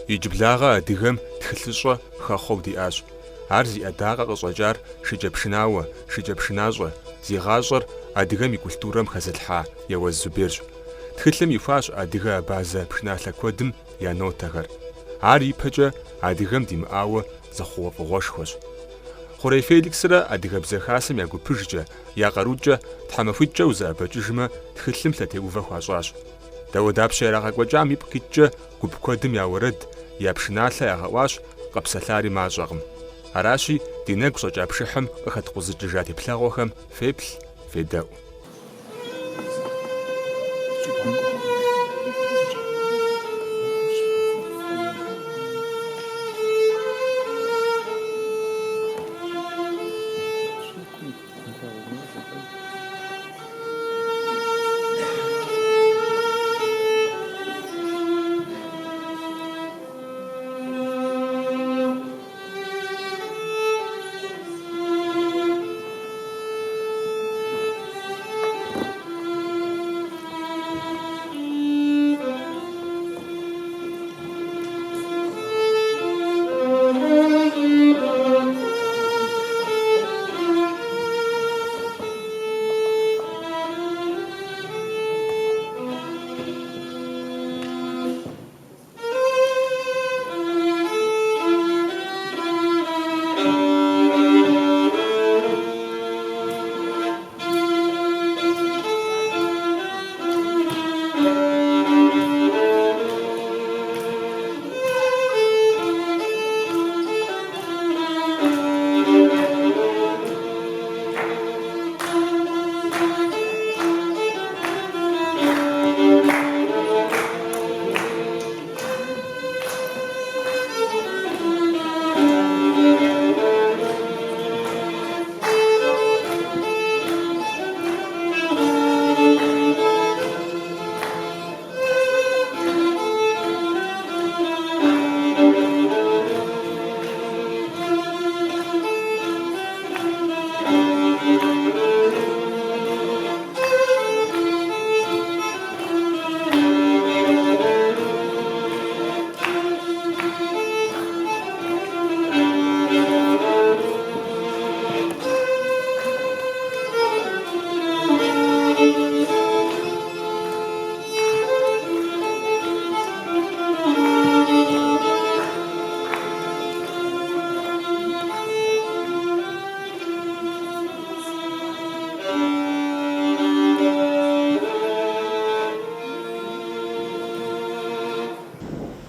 Иджыблагъэ адыгэм тхылъыщӏэ хэхъуэу диӏащ. Ар зи ӏэдакъэ къыщӏэкӏар шыкӏэпшынауэ, шыкӏэпшынащӏэ, зи гъащӏэр адыгэм и культурэм хэзылъхьа Еуэз Зуберщ. Тхылъым ихуащ адыгэ абазэ пшыналъэ куэдым я нотэхэр. Ар ипэкӏэ адыгэм димыӏауэ зы хъугъуэфӏыгъуэшхуэщ. Хъурей Феликсрэ Адыгэбзэ Хасэм я гупыжкӏэ, я къарукӏэ тхьэмахуитӏкӏэ узэӏэбэкӏыжмэ, тхылъым лъэтеувэ хуащӏащ. Дауэдапщэ ирагъэкӏуэкӏам ипкъ иткӏэ гуп куэдым я уэрэд, я пшыналъэ ягъэӏуащ, къэпсэлъари мащӏэкъым. Аращи, ди нэгу щӏэкӏа пшыхьым къыхэткъузыкӏыжа теплъэгъуэхэм феплъ, федэӏу.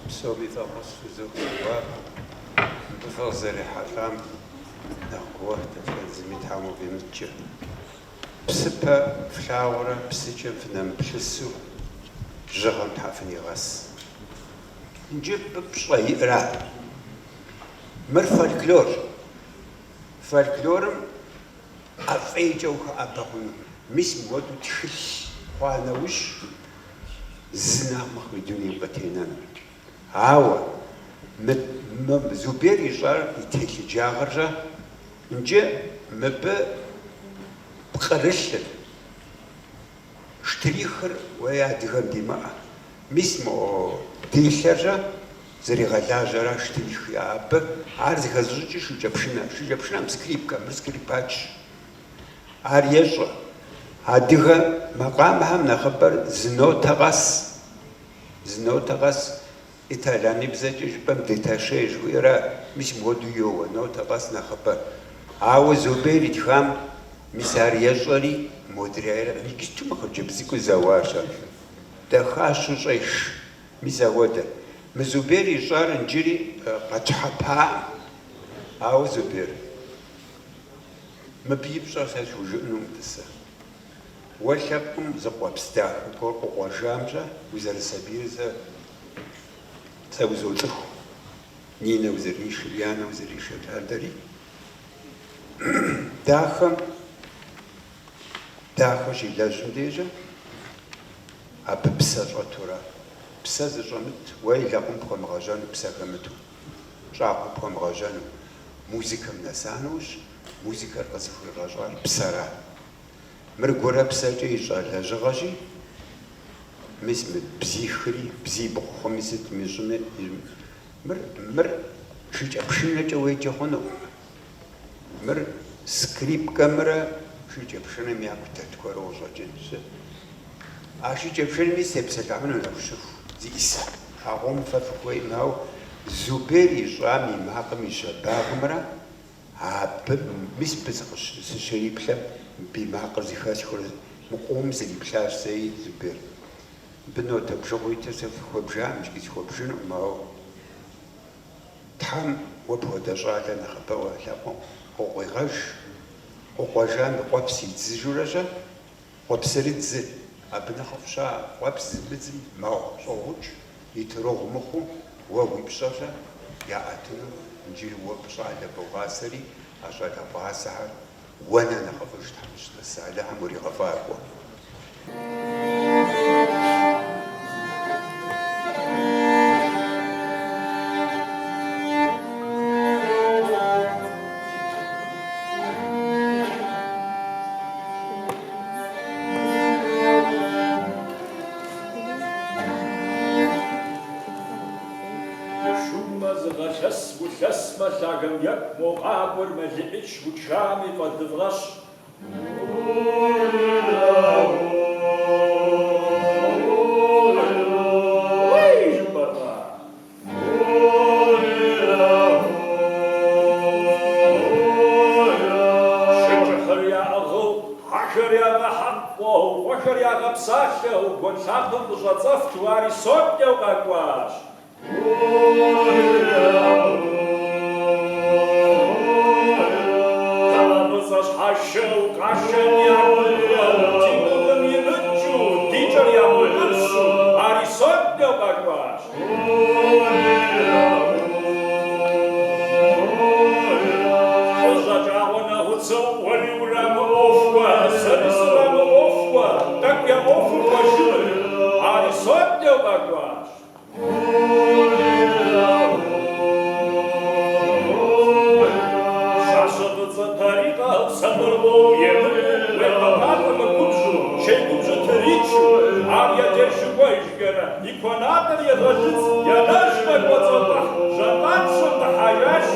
Псоми фӏэхъус фызох си гуапэу, мыбы фыкъызэрихьэлӏам нэхъ гугъуехь дэтхэнэ зыми Тхьэм къывимыткӏэ. Псыпэ флъагъурэ псыкӏэм фынэмыплъысу жьыгъэм Тхьэ фынигъэс. Иджы мыбы пщӏэ иӏэра? Мыр фольклорщ. Фольклорым ӏэ фӏейкӏэ ухэӏэбэ хъуну. Мис мыуэду тхылъ хъуа нэужь, зы нэхъ мыхъуми дунейм къытенэнур. Ауэ мы Зубер ищӏар и телъыджагъэрщэ, иджы мыбы пкърылъыр, штрихыр уей адыгэм димыӏэ. Мис мо делъэрщэ зэригъэлажьэра штрих абы, ар зыхэзыщӏыкӏыр шыкӏэпшынэ. Шыкӏэпшынэм скрипкэ, мыр скрипачщ. Ар ещӏэ. Адыгэ макъамэхэм нэхъыбэр зы нотэ къэс, зы нотэ къэс итальяныбзэкӏэ жыпӏэм деташе жыхуиӏэра, мис мыуэду йоуэ, нотэ къэс нэхъыбэр. Ауэ Зубер итхам мис ар ещӏэри, модрейр иджысту мы хъыджэбз цӏыкӏур зэуащ ар. Дахащэу щӏеш, мис ауэдэ. Мы Зубер ищӏар иджыри къэтщхьэпаӏым. Ауэ Зубер, мыбы и пщӏэр сэ схужыӏэнум тӏысэ. Уэ лъэпкъым зы къуэпс дахэ гуэр къыкъуэжамщӏэ, узэрысабийр сэ сэ узоцӏыху. Нинэ узэришэр, и анэ узэришэр лъандэри. Дахэм дахэ щилэжьым дежьэ, абы псэ щӏэтурэ. Псэ зыщӏэмыт, уэ и лэкъум пхуэмыгъэжьэну, псэ хэмыту, щӏакхъуэ пхуэмыгъэжьэну. Музыкэм нэса нэужь, музыкэр къызыхуигъэщӏар псэра. Мыр гурэ псэкӏэ ищӏа лэжьыгъэщи, мис мы бзихри, бзибгъу хъуми сытми ищӏми. Мыр, мыр шыкӏэпшынэкӏэ уеджэ хъунукъым. Мыр скрипкэмрэ шыкӏэпшынэм яку дэт гуэру къыщӏэкӏынщ. А шыкӏэпшынэми сытепсэлъыхьыну нэху щыху зиӏисыр. А къомым фэ фыхуейм, ауэ Зубер ищӏам и макъым и щабагъымрэ абы мис мыбы сыщриплъэм мыбы и макъыр зыхэсхыурэ мы къомым сриплъащ сэри Зубер. Мыбы нотэ бжыгъэу итыр сэ фхуэбжам икӏи схуэбжынукъым, ауэ Тхьэм уэ пхуэдэ щӏалэ нэхъыбэуэ лъэпкъым къыкъуигъэж, къыкъуэжам и къуэпс идзыжурэ-щэ, къуэпсырыдзыр, абы нэхъыфӏ щыӏэ, къуэпс зымыдзым мэгъу щӏогъукӏ, итырыгъу мыхъуу, уэ уи пщӏэр-щэ яӏэтыну, иджыри уэ щӏалэ богъасэри, а щӏалэ бгъасэхэр Уэ нэ нэхъыфӏыж Тхьэм ищӏ, тӏасэ, Алыхьым уригъэфӏакӏуэ. Шумэ зыгъэлъэс улъэсмэ лъагэм екӏу мо къакӏуэр мэлыӏыч учами фӏэдывгъэщ. Уей жыпӏэркъэ? Шыкӏыхьыр яӏыгъыу, хьэхэр ягъэхьэкъуэу, къуэхэр ягъэпсалъэу, гуэн лъапэм къыщӏэцӏэфту ари сотнэу къэкӏуащ. Тхьэмыщӏэ щхьэщэу къашэн ягугъэу, ди гугъэм имыкӏыу, ди кӏэр ямыутӏыпщу, ари сотнэу къэкӏуащ. Къыщӏэкӏагъуэ нэгъуцэу уэри урамыӏуэхуэ, сэри сырамыӏуэхуэ, тӏэкӏу я ӏуэхур кӏуэжыну, ари сотнэу къэкӏуащ. Пщащэ фӏыцӏэ пэрикъэ сэмыркъыу емыкӏуу, уепэпакъым мыгубжьу, чей губжьыр тричу, ар я деж щыкӏуэжкӏэрэ, и куэнатӏэр егъэлыцӏ, я нэжьмэ кӏуэцӏотӏыхь, жьантӏапщэм дыхьэжащ.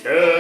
Sure.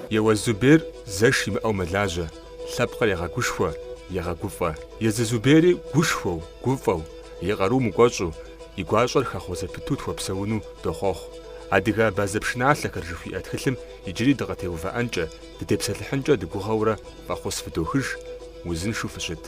Еуэз Зубер зэш имыӏэу мэлажьэ, лъэпкъыр егъэгушхуэ, егъэгуфӏэ. Езы Зубери гушхуэу, гуфӏэу, и къару мыкӏуэщӏу, и гуащӏэр хэхъуэ зэпыту тхуэпсэуну дохъуэхъу. Адыгэ-абазэ пшыналъэхэр жыхуиӏэ тхылъым иджыри дыкъытеувыӏэнкӏэ, дытепсэлъыхьынкӏэ дыгугъэурэ фӏэхъус фыдохыж, узыншэу фыщыт.